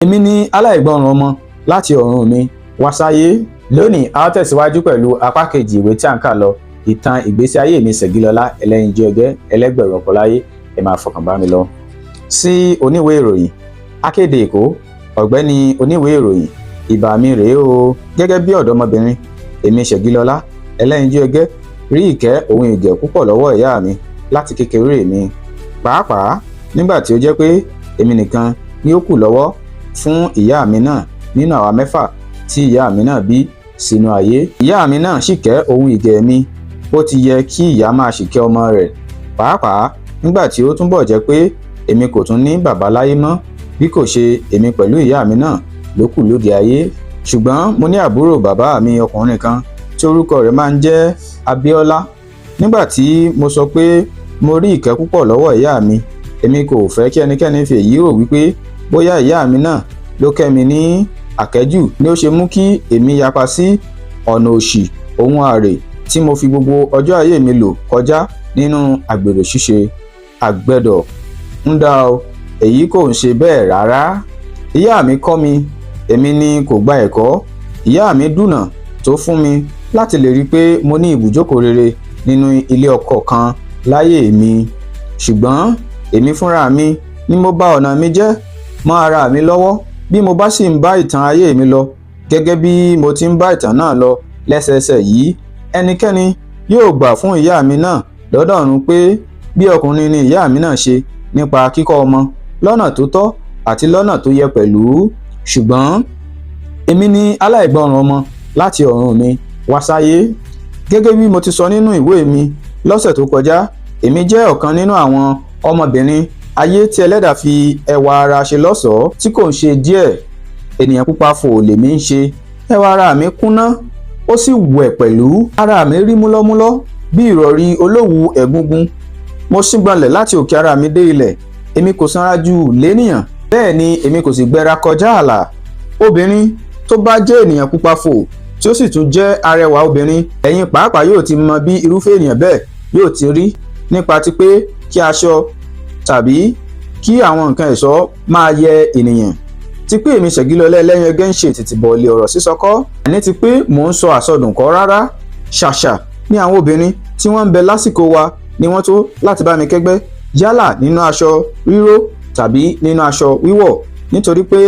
Èmi ni aláìgbọràn ọmọ láti ọ̀run mi wá sáyé. Lónìí, a ó tẹ̀síwájú pẹ̀lú apá kejì ìwé tí à ń kà lọ, ìtàn ìgbésí ayé mi, Ṣẹ̀gilọlá Ẹlẹ́yinjú Ẹgẹ́, ẹlẹ́gbẹ̀rún ọkọ láyé. Ẹ máa fọkàn bá mi lọ. Sí oníwèé ìròyìn Akéde Èkó, ọ̀gbẹ́ni oníwèé ìròyìn, ìbà mi rèé o. Gẹ́gẹ́ bí ọ̀dọ́mọbìnrin, èmi Ṣẹ̀gilọlá Ẹlẹ́yinjú Ẹgẹ́ rí ìkẹ́ òun ìgẹ̀ púpọ̀ lọ́wọ́ ìyá mi láti kékeré mi, pàápàá nígbà tí ó jẹ́ pé èmi nìkan ni ó kù lọ́wọ́ fún ìyá mi náà nínú àwa mẹ́fà tí ìyá mi náà bí sínú ayé. Ìyá mi náà sì kẹ́ òun ìgẹ̀ mi bó ti yẹ kí ìyá máa ṣìkẹ́ ọmọ rẹ̀, pàápàá nígbà tí ó túnbọ̀ jẹ́ pé èmi kò tún ní bàbá láyé mọ́, bí kò ṣe èmi pẹ̀lú ìyá mi náà ló kù lóde ayé. Ṣùgbọ́n mo ní àbúrò bàbá mi ọkùnrin kan tí orúkọ rẹ̀ máa ń jẹ́ Abíọ́lá. Nígbà tí mo sọ pé mo rí ìkẹ́ púpọ̀ lọ́wọ́ ìyá mi, èmi kò fẹ́ kí ẹnikẹ́ni fi èyí rò wípé bóyá ìyá mi náà ló kẹ́ mi ní àkẹ́jù ni ó ṣe mú kí èmi yapa sí ọ̀nà òṣì òun àrè tí mo fi gbogbo ọjọ́ ayé mi lò kọjá nínú àgbèrè ṣíṣe. Àgbẹ̀dọ̀ ń dá o, èyí kò ń ṣe bẹ́ẹ̀ rárá. Ìyá mi kọ́ mi, èmi ni kò gba ẹ̀kọ́. Ìyá mi dùnà tó fún mi láti lè rí i pé mo ní ibùjókòó rere nínú ilé ọkọ kan láyé mi, ṣùgbọ́n èmi fúnra mi ni mo bà ọ̀nà mi jẹ́ mọ́ ara mi lọ́wọ́. Bí mo bá sì ń bá ìtàn ayé mi lọ gẹ́gẹ́ bí mo ti ń bá ìtàn náà lọ lẹ́sẹẹsẹ yìí, ẹnikẹ́ni yóò gbà fún ìyá mi náà lọ́dọ̀ ọ̀run pé bí ọkùnrin ni ìyá mi náà ṣe nípa kíkọ́ ọmọ lọ́nà tó tọ́ àti lọ́nà tó yẹ pẹ̀lú. Ṣùgbọ́n èmi ni aláìgbọràn ọmọ láti ọ̀run mi wá sáyé. Gẹ́gẹ́ bí mo ti sọ nínú ìwé mi lọ́sẹ̀ tó kọjá, èmi jẹ́ ọ̀kan nínú àwọn ọmọbìnrin ayé tí ẹlẹ́dàá fi ẹwà ara ṣe lọ́ṣọ̀ọ́ tí kò ń ṣe díẹ̀. Ènìyàn pupa fò lèmi ń ṣe. Ẹwà ara mi kúnná, ó sì wẹ̀ pẹ̀lú. Ara mi rí múlọ́múlọ́ bí ìrọ̀rí olówùú ẹ̀gúngun. Mo sígbọnlẹ̀ láti òkè ara mi dé ilẹ̀. Èmi kò sanra jù lénìyàn, bẹ́ẹ̀ ni èmi kò sì gbẹra kọjá ààlà. Obìnrin tó bá jẹ́ ènìyàn pupa fò tí ó sì tún jẹ́ arẹwà obìnrin, ẹ̀yin pàápàá yóò ti mọ bí irúfẹ́ ènìyàn bẹ́ẹ̀ yóò ti rí nípa ti pé kí aṣọ tàbí kí àwọn nǹkan ẹ̀ṣọ́ máa yẹ ènìyàn. Ti pé èmi Ṣẹ̀gilọlá Ẹlẹ́yin Ẹgẹ́ ń ṣe tìtìbọ̀ọ̀lì ọ̀rọ̀ sísọ kọ́, àní ti pé mò ń sọ àsọdùn kọ́ rárá. Ṣàṣà ní àwọn obìnrin tí wọ́n ń bẹ lásìkò wa ni wọ́n tó láti bá mi kẹ́gbẹ́, yálà nínú aṣọ ríró tàbí nínú aṣọ wíwọ̀, nítorí pé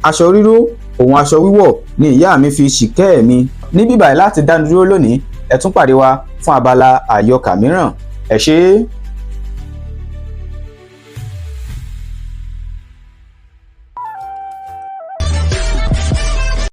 aṣọ ríró òun aṣọ wíwọ̀ ni ìyá mi fi ṣìkẹ́ mi. Ní bíbáyìí láti dánu dúró lónìí. Ẹ tún pàdé wa fún abala àyọkà mìíràn. Ẹ ṣé.